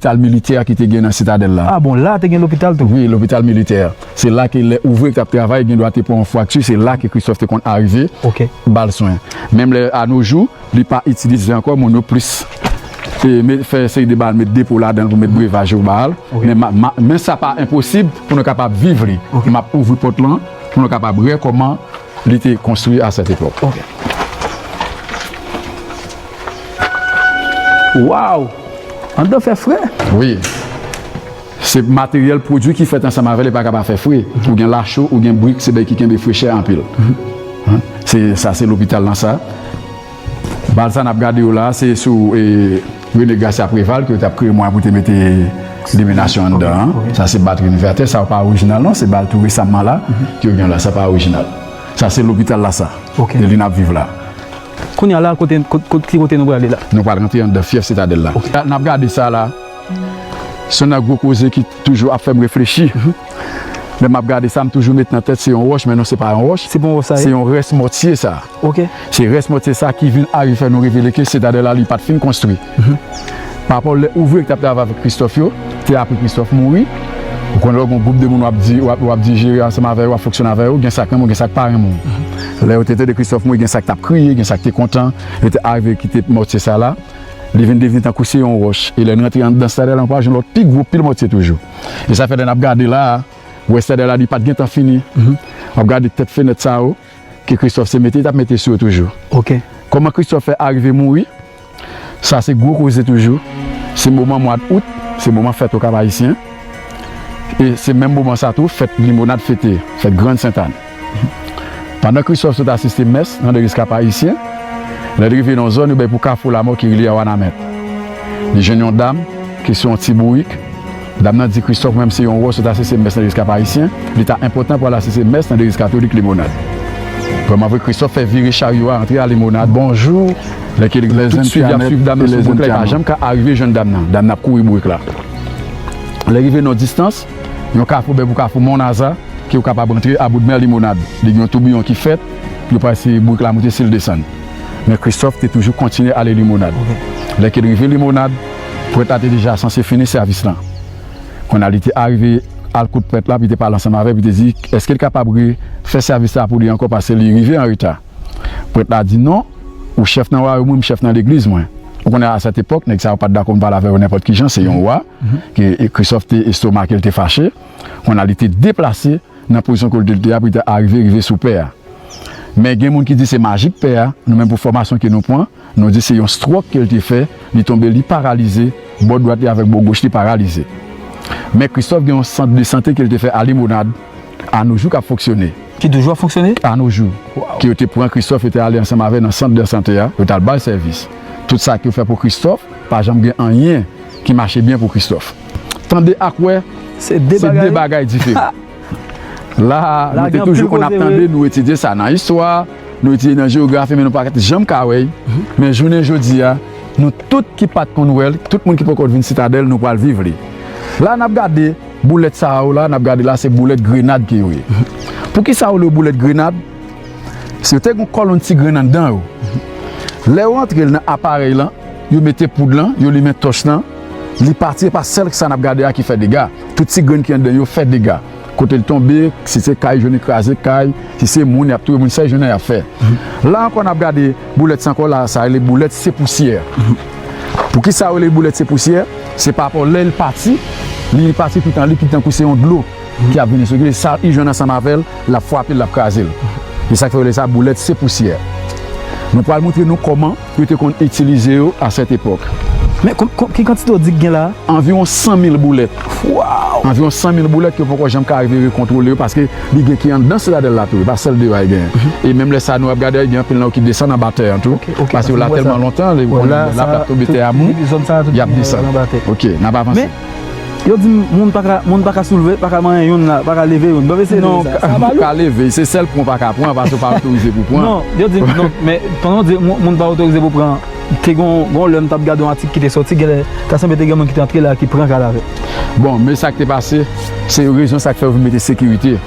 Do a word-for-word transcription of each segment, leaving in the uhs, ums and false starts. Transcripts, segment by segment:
lopital militè ki te gen nan Sitadèl la. Ah bon, la te gen lopital tou? Wi, lopital militè. Se la ke lè ouvrye t ap travay, gen dwa te pran yon frakti, se la ke Kristòf te konn arive ba l swen. Menm lè anojou, li pa itilize ankò, moun yo plis e, met, fè seri de bagay, met depo ladan l pou met brevaj yo ba l. Men, ma, ma, men sa pa enposib pou nou kapab viv li. M ap ouvri pòt lan pou nou kapab wè kòman li te konstwi a sèt epòk. Waw! Anndan fè fre? Wi. Se materyèl, pwodui ki fèt ansanm avè l, li pa kapab fè fre. Ou gen lacho, ou gen brik, se bagay ki kenbe frechè anpil. Se, sa se lopital lan sa. Bal sa n ap gade yo la, se sou e, Rene Gracia Preval ke yo t ap kreye mwayen pou te mete liminasyon anndan an. Sa se batri envètè, sa yo pa orijinal non, se bal tou resamman la ke yo gen la, sa pa orijinal. Sa se lopital la sa, e li n ap viv la. Kounye a la, kote, kot, kot, ki kote nou prale la? Nou pral rantre anndan fyèf Sitadèl la. N ap gade sa la, se yon gwo koze ki toujou ap fè m reflechi. Lè m ap gade sa, m toujou met nan tèt se yon wòch, men non, se pa yon wòch. Se pa yon wòch sa ye? Se yon rès mòtye sa. Se rès mòtye sa ki vin arive fè nou revele ke Sitadèl la, li pa t fin konstwi. Parapò lè ouvrye ki t ap travay avèk Kristòf yo, te apre Kristòf mouri. Ou konnen lè w gen yon gwoup de moun w ap di, w ap, w ap dijere ansanm avè yo, w ap fonksyone avè yo, gen sa k renmen w, gen sa k pa renmen w. Lè yo te tande Kristòf mouri, gen sa k t ap kriye, gen sa k te kontan. Yo te arive kite mòtye sa la. Li vin devni tankou se yon wòch. E lè n rantre anndan Sitadèl la, nou pral jwenn lòt pi gwo pil mòtye toujou. E sa fè lè n ap gade la a, ou wè Sitadèl la, li pa t gentan fini. W ap gade tèt fenèt sa yo, ke Kristòf se mete, li t ap mete sou yo toujou. Kòman Kristòf fè arive mouri? Sa se gwo koze toujou. Se moman mwa d out, se moman fèt Okap Ayisyen. E se menm moman sa tou, fèt Limonad fete, fèt Grann Sentàn. Pandan Kristòf sot asiste mès nan legliz Kap Ayisyen, lè l rive nan yon zòn, yo bay pou Kafou Lamò ki rele a Wanament. Li jwenn yon dam ki sou yon ti bourik. Dam nan di Kristòf, mwen menm se yon wòch sot asiste mès nan legliz Kap Ayisyen, li ta enpòtan pou al asiste mès nan legliz katolik Limonad. Vrèman vre, Kristòf fè vire charyo a, antre a Limonad. Bonjou. Lè ke tout swiv y ap swiv dam nan sou bourik la, li pa janm ka arive jwenn dam nan. Dam nan ap kouri bourik la. Lè rive nan yon distans, yon kafou, bay pou Kafou Monnaza, ke w kapab rantre a Boudmè Limonad. Li gen yon toubiyon ki fèt, yo pa eseye bourik la monte si l desann. Men Kristòf te toujou kontinye ale Limonad. Lè ke l rive Limonad, prèt la te deja sanse fini sèvis lan. Kounye a li te arive al kot prèt la, pou li te pale ansanm avè l, pou li te di, èske l kapab refè sèvis la pou li ankò, paske li rive an reta. Prèt la di, non, ou chèf nan wayòm mwen, m chèf nan legliz mwen. Ou konnen a sèt epòk, nèg sa yo pa t dakò m pale avè yo nenpòt ki jan, se yon wa, ke Kristòf te estomake, l te fache. Kounye a li te deplase nan pozisyon ke l te a pou li te arive rive sou pè a. Men gen moun ki di se majik pè a, nou menm pou fòmasyon ke nou pran, nou di se yon stròk ke l te fè, li tonbe, li paralize, bò dwat li avèk bò goch li paralize. Men Kristòf gen yon sant de sante ke l te fè a Limonad, anojou k ap fonksyone. Ki toujou ap fonksyone? Anojou. Ke yo te pran Kristòf, yo te ale ansanm avè l nan sant de sante a, yo t al ba l sèvis. Tout sa ke yo fè pou Kristòf, pa janm gen anyen ki mache byen pou Kristòf. Tande ak wè, se de bagay diferan. La a, nou te toujou konn ap tande, nou etidye sa nan istwa, nou etidye nan jewografi, men nou pa t janm ka wè l. Men jounen jodi a, nou tout ki pa t konn wè l, tout moun ki poko vin Sitadèl, nou pral viv li. La, n ap gade boulèt sa yo la, n ap gade la, se boulèt grenad ke yo ye. Poukisa yo rele yo boulèt grenad? Se yo te gen yon kòlonn ti grenn anndan yo. Lè yo antre l nan aparèy lan, yo mete poud lan, yo limen tòch lan, li pati, e pa sèl sa n ap gade a ki fè dega. Tout ti grenn ki anndan yo fè dega. Kote l tonbe, si se kay, jwenn li kraze kay, si se moun, y ap touye moun, sa yo jwenn nan y ap fè. La ankò, n ap gade boulèt sa ankò la, sa rele boulèt se pousyè. Poukisa yo rele boulèt se pousyè? Se parapò lè l pati, li pati toutan, li kit tankou se yon dlo ki ap vini sou li, sa li jwenn ansanm avè l, l ap frape l, l ap kraze l. E sa k fè yo rele sa boulèt se pousyè. Nou pral montre nou kòman yo te konn itilize yo a sèt epòk. Men kon- kon- ki kantite w di k gen la a? Anviwon san mil boulèt. Waw! Anviwon san mil boulèt ke yo poko janm ka rive rekontwole yo, paske li gen ki anndan Sitadèl la tou, e pa sèl deyò a li genyen. E menm lè sa nou ap gade a, gen anpil nan yo ki desann anba tè an tou, paske yo la tèlman lontan, lè y ap tonbe tè a mou, y ap desann. Ok, n ap avanse. Yo di m moun pa ka, moun pa ka soulve, pa ka manyen youn la, pa ka leve youn. Bon, mesye, non, sa pa lou. Ou ka leve, se sèl pran w pa ka pran, paske w pa otorize pou pran. Non, yo di m, non, men pandan w di moun, moun pa otorize pou pran, te gon, gon lè m t ap gade yon atik ki te sòti, genlè, ta sanble te gen moun ki te antre la, ki pran kadavè. Bon, men sa k te pase, se rezon sa k fè yo vin mete sekirite.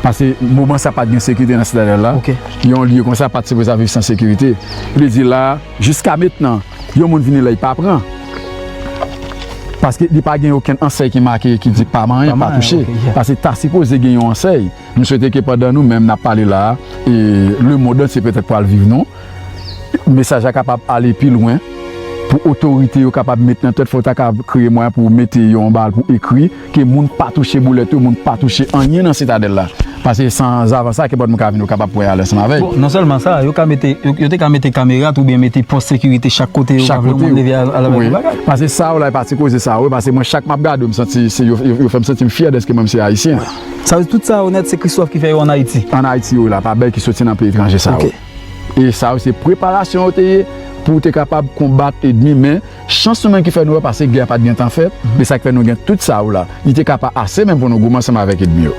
Paske moman sa pa t gen sekirite nan Sitadèl la. Yon lye konsa pa t sipoze ap viv san sekirite. Vle di la, jiska mentnan, yon moun vini la, li pa pran. Paske li pa gen okenn ansèy ki make ki di pa manyen, pa touche. Paske ta sipoze gen yon ansèy. Nou swete ke pandan nou menm n ap pale la a, e lemonn antye petèt pral viv nou, mesaj la kapab ale pi lwen pou otorite yo kapab met nan tèt, fò ta ka kreye mwayen pou mete yon bagay pou ekri ke moun pa touche boulèt yo, moun pa touche anyen nan Sitadèl la. Paske san zavan sa, kenpòt moun ka vin, yo kapab pran ale ansanm avè l. Bon, non sèlman sa, yo ka mete, yo, yo te ka mete kamera tou, oubyen mete pòs sekirite chak kote yo ka vle moun leve al avèk yon bagay. Paske sa yo la, e pa ti koze sa yo, paske mwen chak m ap gade yo, m santi se yo, yo, yo fè m santi m fyè dèske mwen m se ayisyen. Sa vle di tout sa yo nèt se Christophe ki fè yo ann Ayiti? Ann Ayiti yo la, pa bèl ki soti nan peyi etranje sa yo. E sa yo se preparasyon yo te ye pou te kapab konbat ènmi, men chans nou menm ki fè nou wè, paske gè a pa t gentan fèt, men sa k fè nou gen tout sa yo la. Li te ka pa ase menm pou nou goumen ansanm avèk ènmi yo.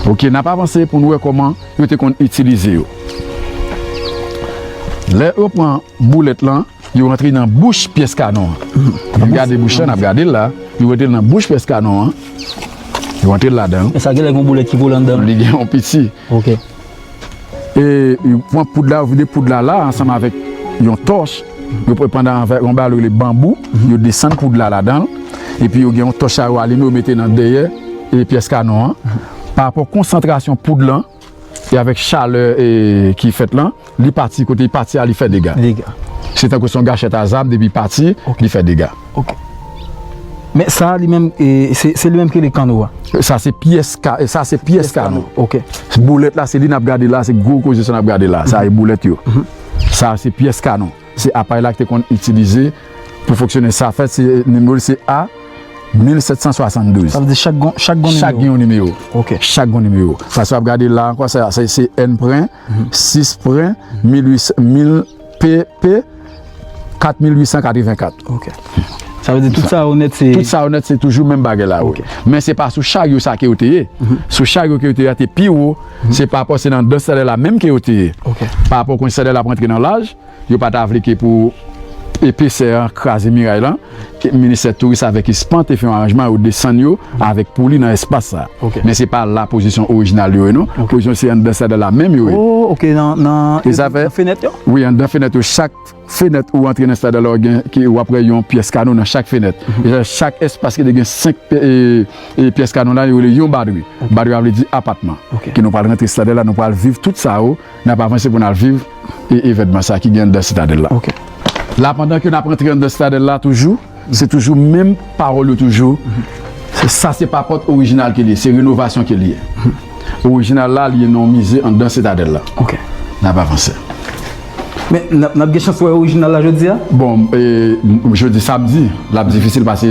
Ok, n ap avanse pou nou wè kòman yo te konn itilize yo. Lè yo pran boulèt lan, yo rantre nan bouch pyès kanon an. N ap gade bouch lan, n ap gade l la. Yo rantre nan bouch pyès kanon an. Yo rantre l ladan. E sa genlè gen yon boulèt ki vole anndan l. Li gen yon piti. Ok. E yo pran poud la, yo vide poud la la ansanm avèk yon tòch. Yo pran pandan avèk yon bagay yo rele banbou, yo desann poud la ladan l. Epi yo gen yon tòch sa yo alime, yo mete nan dèyè e pyès kanon an. Pa rapò konsantrasyon poud lan e avèk chalè e ki fèt lan, li pati, kote li pati a, li fè dega. Se tankou se yon gachèt a zam, depi li pati, li fè dega. Ok. Men sa a li menm, e, se, se li menm ki rele kanno a. Sa se pyès ka, sa se pyès kanon. Ok. Boulèt la, se li n ap gade la, se gwo koze sa n ap gade la. Sa e boulèt yo. Sa se pyès kanon. Se aparèy la ki te konn itilize pou fonksyone. Sa fèt, se nimewo l se A mil sèt san swasanndouz. Sa vle di chak gon, chak gon nimewo? Chak gen yon nimewo. Ok. Chak gen yon nimewo. Sa, sa w ap gade la ankò, sa, se, se N pren, sis pren, mil uit san, mil P P, kat mil uit san katrevenkat. Ok. Sa vle di tout sa yo nèt se... Tout sa yo nèt se toujou menm bagay la, wi. Ok. Men se pa sou charyo sa ke yo te ye. Sou charyo ke yo te ye a te pi wo, se pa rapò se nan dan Sitadèl la menm ke yo te ye. Ok. Pa rapò kounye Sitadèl la ap rantre nan laj, yo pa ta vle ke pou epesè an kraze miray lan. Ministè touris avèk SPAN te fè yon aranjman, yo desann yo avèk pouli nan espas sa. Ok. Men se pa la pozisyon orijinal yo ye non. Ok. Pozisyon se anndan Sitadèl la menm yo ye. Oh, ok, nan, nan, e sa fè, nan fenèt yo? Wi, anndan fenèt yo, chak fenèt ou antre nan Sitadèl la, ou gen, ki, w ap wè yon pyès kanon nan chak fenèt. E sa, chak espas ki te gen senk pye-, e, e pyès kanon la, yo rele yon badri. Ok. Badri a vle di apatman. Ok. Ke nou pral rantre Sitadèl la, nou pral viv tout sa yo, n ap avanse pou n al viv e evènman sa ki gen anndan Sitadèl la. Ok. La, pandan ke n ap rantre anndan Sitadèl la toujou, se toujou menm pawòl yo toujou. Se, sa se pa pòt orijinal ke li ye, se renovasyon ke li ye. Orijinal la, li ye nan yon mize anndan Sitadèl la. Ok. N ap avanse. Men, n ap, n ap gen chans wè orijinal la jodi a? Bon, e, jodi samdi, l ap difisil paske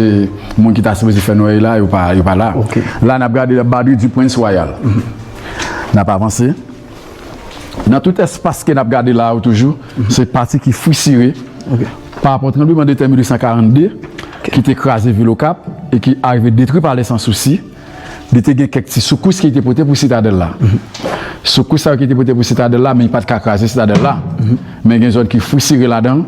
moun ki ta sipoze fè nou wè la, yo pa, yo pa la. Ok. La, n ap gade la Badri du Prince Royal. N ap avanse. Nan tout espas ke n ap gade la yo toujou, se pati ki frisire pa rapò tranblemanntè mil uit san karannde, ki te kraze vil Okap e ki arive detwi Palè Sansousi, li te gen kèk ti soukous ke li te pote pou Sitadèl la. Soukous sa yo ki te pote pou Sitadèl la, men li pa t ka kraze Sitadèl la. Men gen zòn ki frisire ladan l,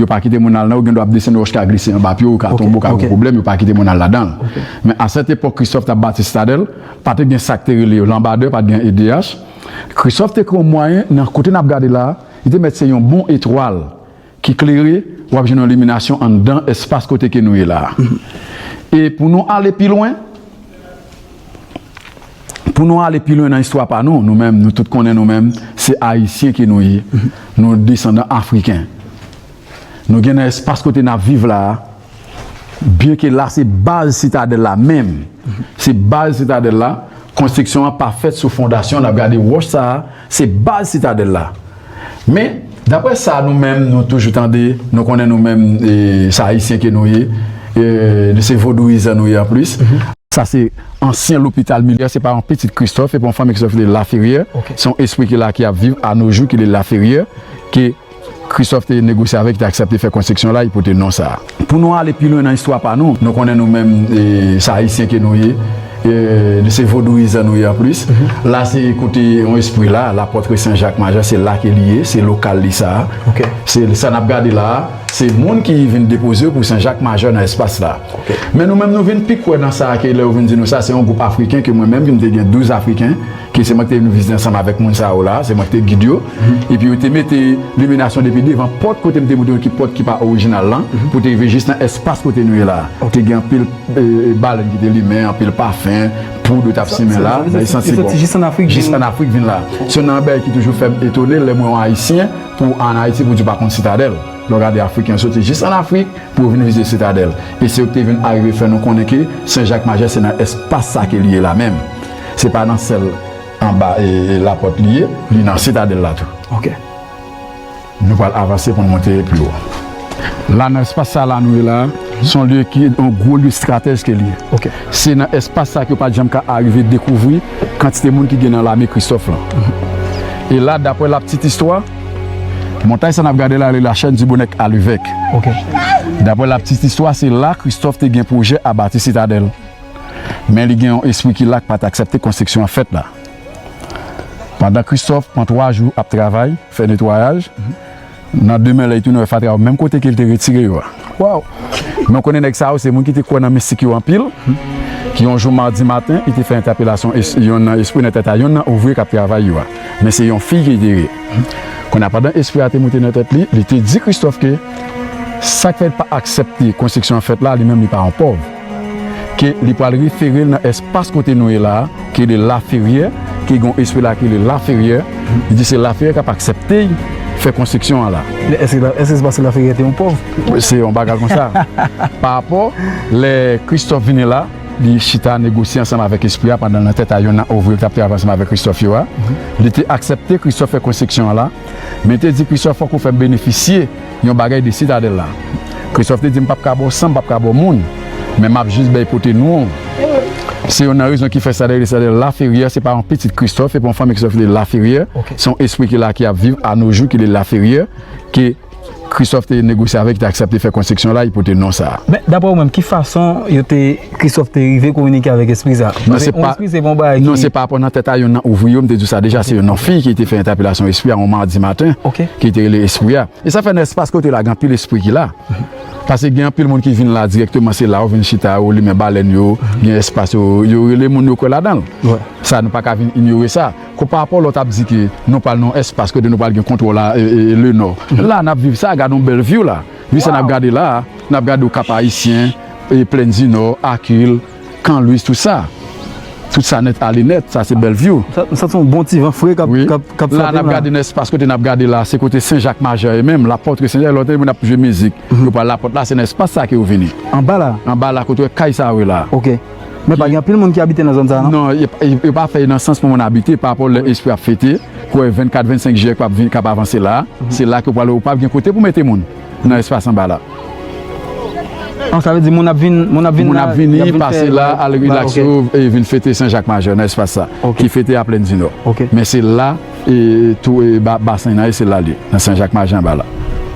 yo pa kite moun al nan, ou gen dwa ap desann wòch ka glise anba pye w, ou ka tonbe, ou ka gen pwoblèm, yo pa kite moun al ladan l. Men a sèt epòk Christophe t ap bati Sitadèl, pa te gen sa k te rele lanbadè, pa t gen E D H. Christophe te kreye yon mwayen nan kote n ap gade la, li te mèt se yon bon etwal ki klere, w ap jwenn yon liminasyon anndan espas kote ke nou ye la. E pou nou ale pi lwen, pou nou ale pi lwen nan istwa pa nou, nou menm, nou tout konnen nou menm, se Ayisyen ke nou ye. Nou desandan Afriken. Nou gen nan espas kote n ap viv la a, byenke la se baz Sitadèl la menm. Se baz Sitadèl la, konstriksyon an pa fèt sou fondasyon, n ap gade wòch sa a, se baz Sitadèl la. Men, daprè sa nou menm, nou toujou tande, nou konnen nou menm, e, se Ayisyen ke nou ye, e, se vodouyizan nou ye anplis. Sa se ansyen lopital militè, se pa yon pitit Christophe, se pa yon fanmi Christophe, se Laferrière. Ok. Se yon espri ki la, ki ap viv anojou, ki rele Laferrière, ke Christophe te negosye avèk, ki te aksepte fè konstriksyon la, li pote non sa a. Pou nou ale pi lwen nan istwa pa nou, nou konnen nou menm, e, se Ayisyen ke nou ye, e, se vodouyizan nou ye anplis. La se kote yon espri la, la Poitrine Saint-Jacques Major, se la ke li ye, se lokal li sa a. Ok. Se sa n ap gade la a, se moun ki vin depoze yo pou Sen Jak Majò nan espas la. Ok. Men nou menm nou vin pi kwè nan sa a ke lè yo vin di nou sa, se yon gwoup Afriken ke mwen menm, m te gen douz Afriken, E se mwen ki te vin vizite ansanm avèk moun sa yo la, se mwen ki te gid yo. Epi yo te mete liminasyon depi devan pòt kote m te montre yo ki pòt ki pa orijinal lan, pou te rive jis nan espas kote nou ye la. Te gen anpil e, balèn ki te limen, anpil pafen, poud yo t ap simen la, bagay santi bon. Jis ann Afrik vin la. Se youn nan bagay ki toujou fè m etone lè m wè yon Ayisyen pou an Ayiti pou di w pa konn Sitadèl. Lè w gade Afriken yo soti jis ann Afrik pou yo vin vizite Sitadèl. E se yo ki te vin arive fè nou konnen ke Sen Jak Majè se nan espas sa ke li ye la menm. Se pa nan sèl anba e, e lapòt li ye, li nan Sitadèl la tou. Ok. Nou pral avanse pou n monte pi wo. La, nan espas sa la nou ye la, se yon lye ki yon gwo lye estratèj ke li ye. Ok. Se nan espas sa ke yo pa t janm ka arive dekouvri kantite moun ki gen nan lame Kristòf lan. E la, daprè laptit istwa, montay sa n ap gade la, rele la chaîne du Bonnet à l'Evêque. Ok. Daprè laptit istwa, se la Kristòf te gen pwojè a bati Sitadèl. Men li gen yon espri ki la k pa t aksepte konstriksyon an fèt la. Pandan Kristòf pran twa jou ap travay, fè netwayaj, nan demen lè li tounen wè fatra yo menm kote ke l te retire yo a. Waw! Men w konnen nèg sa yo se moun ki te kwè nan mistik yo anpil, ki yon jou madi maten, li te fè entèpelasyon es-, yon nan espri nan tèt a yon nan ouvriye k ap travay yo a. Men se yon fi ki te ye. Kounye a, pandan espri a te moute nan tèt li, li te di Kristòf ke sa k fè l pa aksepte konstriksyon an fèt la, li menm li pa yon pòv. Ke li pral refere l nan espas kote nou ye la a, ki rele Laferyè, ki gen yon espri la ki rele Laferyè. Li di se Laferyè k ap aksepte fè konstriksyon an la. Men èske la, èske se paske Laferyè te yon pòv? Se yon bagay konsa. Pa rapò, lè Kristòf vini la, li chita negosye ansanm avèk espri a pandan nan tèt a youn nan ouvriye ki t ap travay ansanm avèk Kristòf yo a. Li te aksepte Kristòf fè konstriksyon an la, men te di Kristòf fòk ou fè m benefisye yon bagay de Sitadèl la. Kristòf te di, "M p ap ka ba w san, m p ap ka ba w moun, men m ap jis bay pote non w." Se youn nan rezon ki fè Sitadèl, Sitadèl Laferyè, se pa yon pitit Kristòf, se pa yon fanmi Kristòf, se Laferyè. Ok. Se yon espri ki la, ki ap viv a no jou, ki rele Laferyè, ke Kristòf te negosye avèk, ki te aksepte fè konstriksyon la, li pote non sa a. Men, daprè ou menm, ki fason yo te, Kristòf te rive kominike avèk espri sa a? Non, se pa, espri, se pa yon bagay ki... Non, se pa rapò nan tèt a youn nan ouvriye yo, m te di w sa deja, se yon fi ki te fè entèpelasyon espri a yon madi maten, ok, ki te rele espri a. E sa fè nan espas kote la, gen anpil espri ki la. Paske gen anpil moun ki vin la dirèkteman, se la yo vin chita, yo limen balèn yo, gen espas yo, yo rele moun yo kwè ladan l. Wi. Sa, nou pa ka vin inyore sa. Ko pa rapò lè w t ap di ke nou pral nan yon espas kote nou pral gen kontwòl a, e, e, e, le nò. La, n ap viv sa, gade yon bèl view la. View sa n ap gade la, n ap gade Kap Ayisyen, e, Plèn di Nò, Akil, Kan Lwiz, tout sa. Tout sa nèt ale nèt, sa se bèl view. Sa, sa se yon bon ti van fre k ap, wi, k ap, k ap frape la. La, n ap gade nan espas kote n ap gade la, se kote Sen Jak Majè ye menm, lapòtre Sen Jak, lòt moun ap jwe mizik. Yo pral lapòt la, se nan espas sa ke yo vini. Anba la? Anba la, kote w wè kay sa yo ye la. Ok. Men pa gen anpil moun ki abite nan zòn sa a, non? Non, yo, yo, yo pa fè nan sans pou moun abite, pa rapò lè espri ap fete, pou wè vennkat, vennsenk jiyè k ap vin, k ap avanse la, se la ke w pral, ou p ap gen kote pou mete moun nan espas anba la. An, sa vle di moun ap vin, moun ap vin la, moun ap vini, y ap vin pase la, al rilakse yo, e vin fete Sen Jak Majè nan espas sa, ki fete a Plèn di Nò. Ok. Men se la, e, tou, e, ba-, basen nan, e se la li, nan Sen Jak Majè anba la.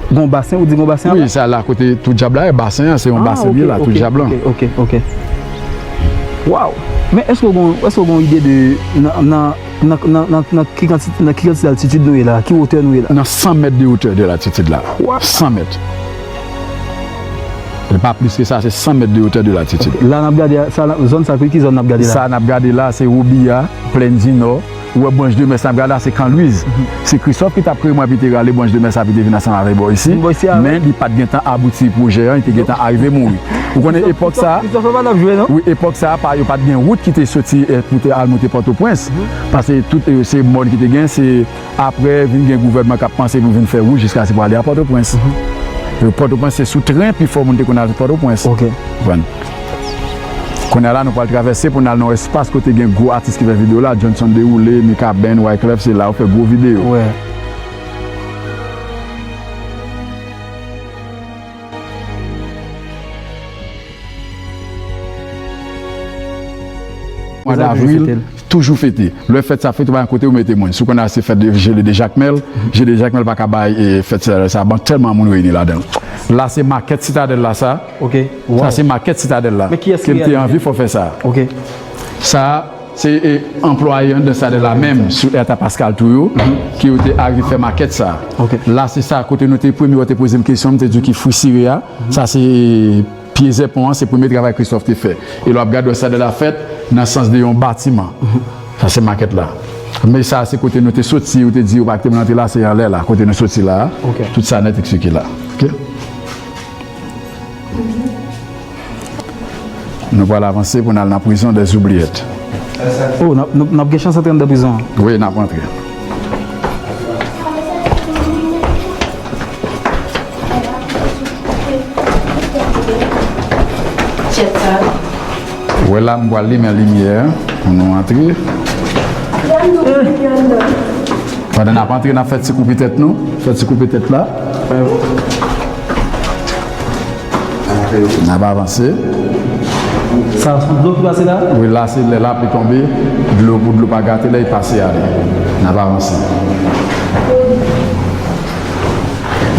Gon basen, ou di gon basen anba? Wi, sa la kote tou dyab la, e basen an, se yon basen li ye la, tou dyab lan. Ok, ok, ok. Waw! Men èske w gon, èske w gon ide de nan, nan, nan, nan, nan, nan ki kantite, nan ki kantite altitid nou ye la? Ki wotè nou ye la? Nan san mèt de wotè de latitid la. San mèt. E pa plis ke sa, se san mèt de wotè de latitid. Ok. La n ap gade a, sa, zòn sa, ki, ki zòn n ap gade la? Sa n ap gade la, se Wobi a, Plèn di Nò. Ou wè branch de mès n ap gade la, se Kan Lwiz. Se Kristòf ki t ap kreye mwen, epi te rale branch de mès la, epi te vin ansanm avè bò isi. Vin bò isi avè. Men li pa t gentan abouti pwojè an, li te gentan arive mouri. Ou konnen epòk sa a, Kristòf pa t ap jwe, non? Wi, epòk sa a, pa, yo pa t gen wout ki te soti, e, pou te al monte Pòtoprens. Paske tout, e, se mòn ki te gen, se apre vin gen gouvènman k ap panse pou vin fè wout jiskaske pou ale a Pòtoprens. E Pòtoprens se sou tren, pifò moun te konn al Pòtoprens. Ok. Konprann? Kounye a la, nou pral travèse pou n al nan yon espas kote gen gwo atis ki fè videyo la, Johnson Deroulé, Mika Ben, Wyclef, se la yo fè gwo videyo. Wi. Mwa davril, toujou fete. Lè fèt sa fete, ou pa gen kote ou mete moun. Si w konn al se fèt de Jele de Jakmèl, Jele de Jakmèl pa ka bay, e, fèt sa, sa ban tèlman moun reyini ladan l. La, se makèt Sitadèl la, sa. Ok. Sa, se makèt Sitadèl la. Men kiyès ki te anvi fè sa? Ok. Sa, se, e, anplwaye anndan Sitadèl la menm, sou Erta Pascal tou yo, ki yo te arive fè makèt sa. Ok. La, se sa, kote nou te premye, ou te poze m kesyon, m te di w ki fri sire a. Sa, se, e, Pye zèpon an, se premye travay Kristòf te fè. E lè w ap gade wè Sitadèl la fèt nan sans de yon batiman. Sa se makèt la. Men sa se kote nou te soti, yo te di yo pa kite moun antre la, se anlè la, kote nou soti la. Tout sa nèt eksplike la. Ok. Nou pral avanse pou n al nan prizon dè oubliyèt. Oh, n ap, n ap, n ap gen chans antre anndan prizon an? Wi, n ap antre. Ou wè la, m pral limen limyè pou nou antre. Pandan n ap antre, n ap fè ti koupe tèt nou. Fè ti koupe tèt la. N ap avanse. Sa, se dlo ki pase la? Wi, la, se lè lapli tonbe, dlo, pou dlo pa gate, lè l pase ale. N ap avanse.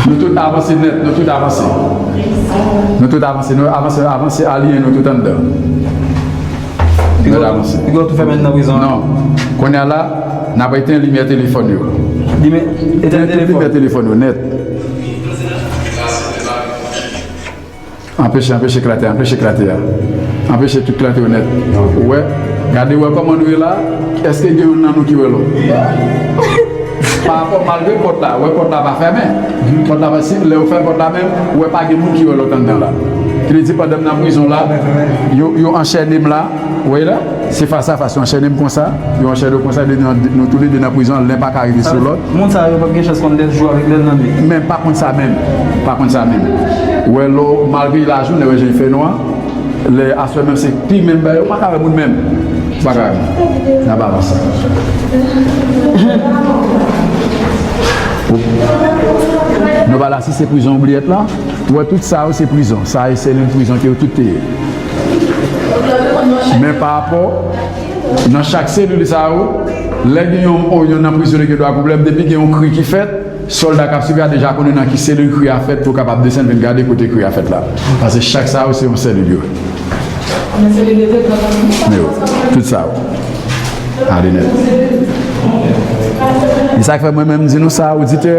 Nou tout avanse nèt, nou tout avanse. Nou tout avanse, nou avanse, avanse, aliyen nou tout anndan. Piga w tou fèmen nan prizon an? Non. Kounye a la, n ap etenn limyè telefòn yo. Etenn limyè telefòn yo nèt. Anpeche, anpeche klate a, anpeche klate a. Anpeche tout klate yo nèt. Ou wè, gade, wè kòman nou ye la, èske gen youn nan nou ki wè lòt? Pa rapò, malgre pòt la, wè pòt la pa fèmen. Pòt la pa, si lè yo fè pòt la menm, ou wè pa gen moun ki wè lòt anndan la. Ki vle di pandan m nan prizon la, yo, yo anchène m la, ou wè la, se fas a fas, yo anchène m konsa, yo anchène w konsa, de, de, nou toulede nan prizon, len pa ka rive sou lòt. Moun sa yo p ap gen chans konn lè jou avèk lè nan nwit. Men pa konn sa menm, pa konn sa menm. Ou wè lè w, malgre lajounen, wè jan l fè nwa, lè aswè menm se pi menm bagay, ou pa ka wè moun menm. Ou pa ka wè moun. N ap avanse. Nou pa la, si se prizon oubliyèt la, ou wè tout sa yo se prizon. Sa e selil prizon ke yo tout te ye. Men pa rapò, nan chak selil sa yo, lè gen yon, yon nan prizonye gen dwa pwoblèm, depi gen yon kri ki fèt, sòlda k ap swiv la deja konnen nan ki selil kri a fèt pou kapab desann vin gade kote kri a fèt la. Paske chak sa yo se yon selil yo. Men yo, tout sa yo. Ale nèt. E sa k fè mwen menm m di nou sa, oditè,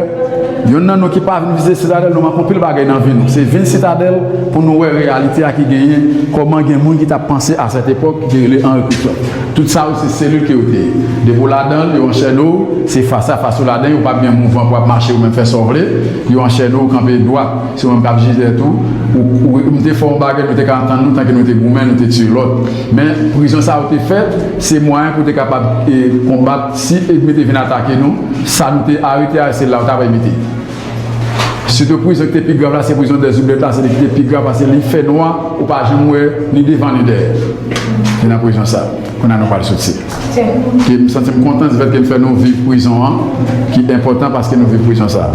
youn nan nou ki pa vin vizite Sitadèl, nou manke anpil bagay nan vi nou. Se vin Sitadèl pou nou wè reyalite a ki genyen, kòman gen moun ki t ap panse a sèt epòk ki te rele Henri Christophe. Tout sa yo se selil ke yo te ye. Depi w ladan l, yo anchène w, se fas a fas ou ladan, yo p ap gen mouvman pou w ap mache ou menm fè sa w vle, yo anchène w, kanpe dwat. Se ou menm k ap jije tou. Ou, ou, m te fè yon bagay, nou te ka antann nou, tanke nou te goumen, nou te tiye lòt. Men prizon sa yo te fèt, se mwayen pou te kapab, e, konbat, si ènmi te vin atake nou, sa nou te arete a, se la yo ta pral mete. Sitou prizon ki te pi grav la, se prizon dè oubliyèt la, se li ki te pi grav, paske li fè nwa, ou pa janm wè ni devan ni dèyè. Se nan prizon sa. Kounye a nou pral soti. Ke m santi m kontan, se fèt ke n fè nou viv prizon an, ki enpòtan paske nou viv prizon sa.